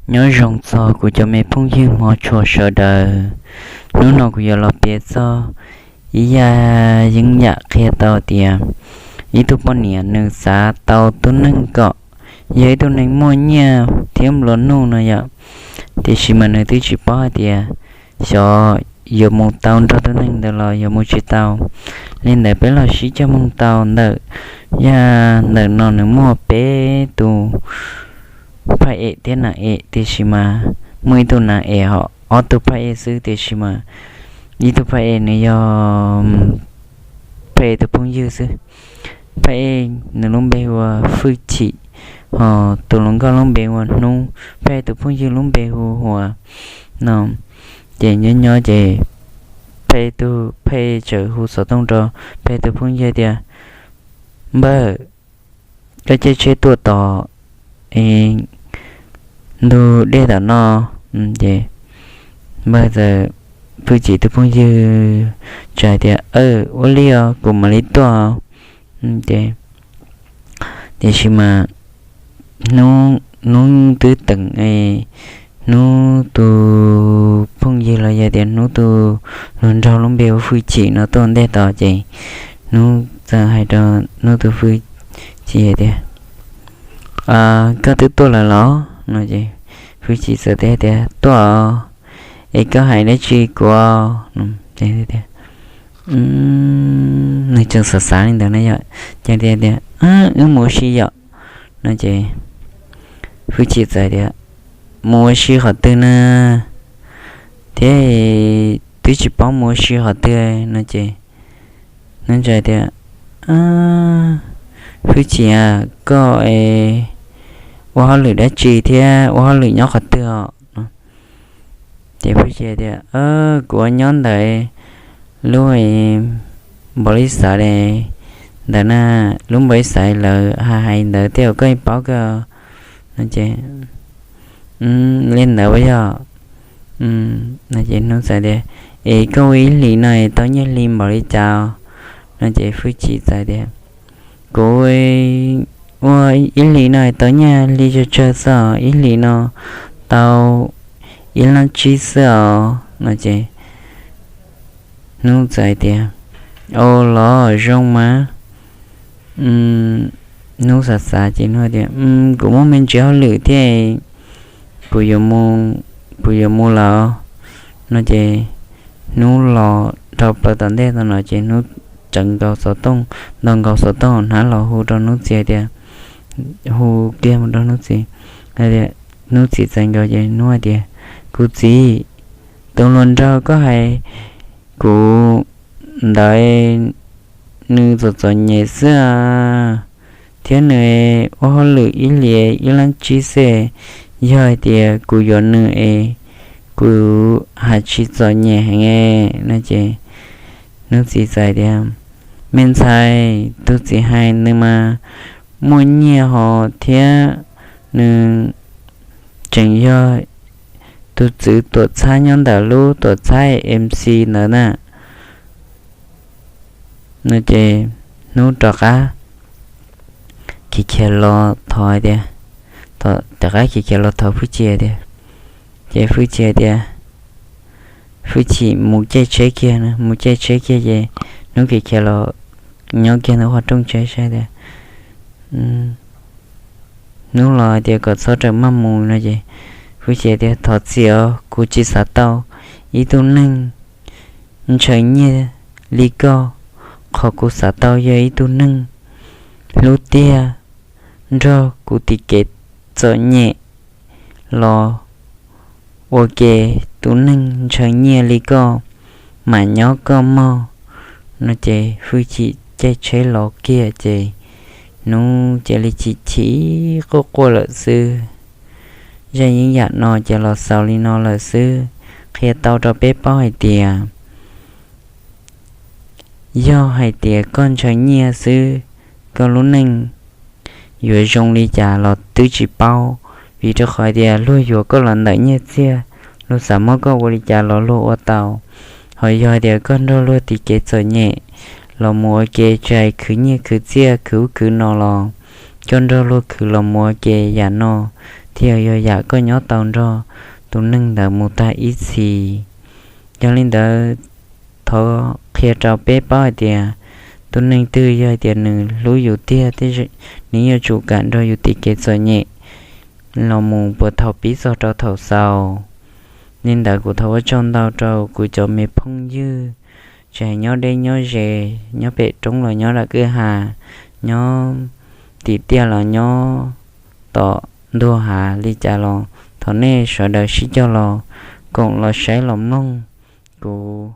Nyob zoo txog kuv cov me phooj ywg hmov tshua sawv daws. Hnub no kuv yuav los piav txog ib yam yeeb yam qhia tau tias ib tug poj niam nws xav tau tub neeg kom yog ib tug neeg muaj nyiaj thiab nplua nuj no yom, tiam sis mas nws twb tsis paub hais tias xyov yuav mus tau nrog tug neeg ntawd los yuav mus tsis tau. Li ntawd peb los sib coj moog tau ntawm, yog ntawm no nws muaj peb tus phaj em thiab nam em, tiam sis mas muaj ib tug nam em ho ob tug phaj em xwb, tiam sis mas ib tug phaj em nws yog phaj em tus phooj ywg xwb. Phaj em nws lub npe hu ua Fwj Chim, ho tus hluas nkauj lub npe hu ua Hnub, phaj em tus phooj ywg lub npe hu ua no. Ces nyob nyob ces phaj em tus phaj em txawm hu xov tooj rau phaj em tus phooj ywg tias, Npawg, koj caij tsheb tuaj tos ntug dej tom no. Ces npawg txawm, Fwj Chim tus phooj ywg txawm hais tias, Ua li os, kuv mam li tuaj. Ces tiam sis mas Hnub, Hnub twb teem Hnub tus phooj ywg los yog tias Hnub tus hluas nraug lub npe hu Fwj Chim no tuaj ntej tos, ces Hnub txawm hais rau Hnub tus Fwj Chim hais tias, Koj twb tuaj lawm los? No ces Fwj Chim txawm teb tias, Tuaj os, es koj hais dab tsi kuv? Nws tseem xav xav li ntawd na yom, ces tias, Wb mus ua si yom. No ces Fwj Chim txawm tias, Mus ua si qhov twg na? Thiab twb tsis paub mus ua si qhov twg. No ces Hnub txawm tias, Fwj Chim, koj ua hauj lwm dab tsi thiab ua hauj lwm nyob qhov twg os? Ces Fwj Chim tias, Kuv ua nyob ntawm lub npaum li xav ntawd na, lub npaum li xav lawv hais hais ntawd tej uas koj paub kawg. No ces, Li ntawd ua yog. No ces Hnub txawm tias, Es koj ua ib hlis no tau nyiaj hli npaum li cas? No ces Fwj Chim txawm tias, Kuv ua ib hlis no tau nyiaj hli tsawg tsawg xwb, ib hlis no tau ib lab tsib xwb os. No ces Hnub txawm tias, Au los zoo mas. Hnub xav xav ces Hnub tias, Kuv muaj me ntsis hauj lwm thiab, kuv yuav mus lawm. No ces Hnub los dhau plaws tom ntej tau no ces Hnub tsawv nkaus xov tooj, ntaus nkaus xov tooj hnab los hu rau Hnub txiv tias, hu kiag mus rau Hnub txiv. Hnub txiv txais nkaus ces Hnub hais tias, Kuv txiv, tus hluas nraug koj hais kuv ntawd nws txom txom nyem xwb, thiab nws ua hauj lwm ib hlis ib lab tsib xwb. Yog hais tias kuv yuav nws es kuv haj tsis txom nyem heev. No ces Hnub txiv txawm tias, Me ntxhais, tus txiv hais nws mas muaj nyiaj ho thiab nws tseem yog tus txwv tuam txhab nyob ntawm lub tuam txhab M C ntawd na. No ces Hnub rov qab khiav khiav los thov tias, rov qab khiav khiav los thov Fwj Chim tias, ces Fwj Chim tias, Fwj Chim mus caij tsheb kiag, mus caij tsheb kiag ces Hnub khiav khiav los nyob kiag ntawm qhov rooj tsheb saib tias, Hnub los hais tias kom txhob rawm maj mus no ces Fwj Chim tias, Thov txim os, kuv tsis xav tau ib tug neeg ntshaw nyiaj li koj. Qhov kuv xav tau yog ib tug neeg hlub tiag, nrog kuv tim kev txom nyem los ua ke. Tus neeg ntshaw nyiaj li koj mas nyob koj mog. No ces Fwj Chim caij tsheb los kiag ces Hnub cia li chim chim quaj quaj lawm xwb. Zaj yeeb yam no ces los xaus li no lawm xwb. Qhia tau rau peb paub hais tias yog hais tias koj ntshaw nyiaj xwb, koj lub neej yuav zoo li cas los twb tsis paub, vim rau qhov tias luag yuav koj los ntawm nyiaj txiag, luag xav muab koj ua li cas los luag ua tau. Ho yog hais tias koj nrog luag tim kev txom nyem los mus ua ke, tsis hais khwv nyiaj khwv txiaj khwv ub khwv no los koj nrog luag khwv los mus ua ke yam no, thiaj yog yam koj nyob tau nrog tus neeg ntawd mus tag ib txhis. Yog li ntawd, thov qhia rau peb paub hais tias tus neeg twg yog hais tias nws hlub yus tiag, nws yuav tsum kam nrog yus tiv kev txom nyem los mus puag thaum pib txog rau thaum xaus. Li ntawd kuv thov ua tsaug ntau rau kuv cov me phooj ywg, tsis hais nyob deb nyob ze, nyob pem roob los nyob nram kwj ha, nyob tim tiaj los nyob tom ntug hav li cas los thov nej sawv daws sib cog los koom los saib los mloog kuv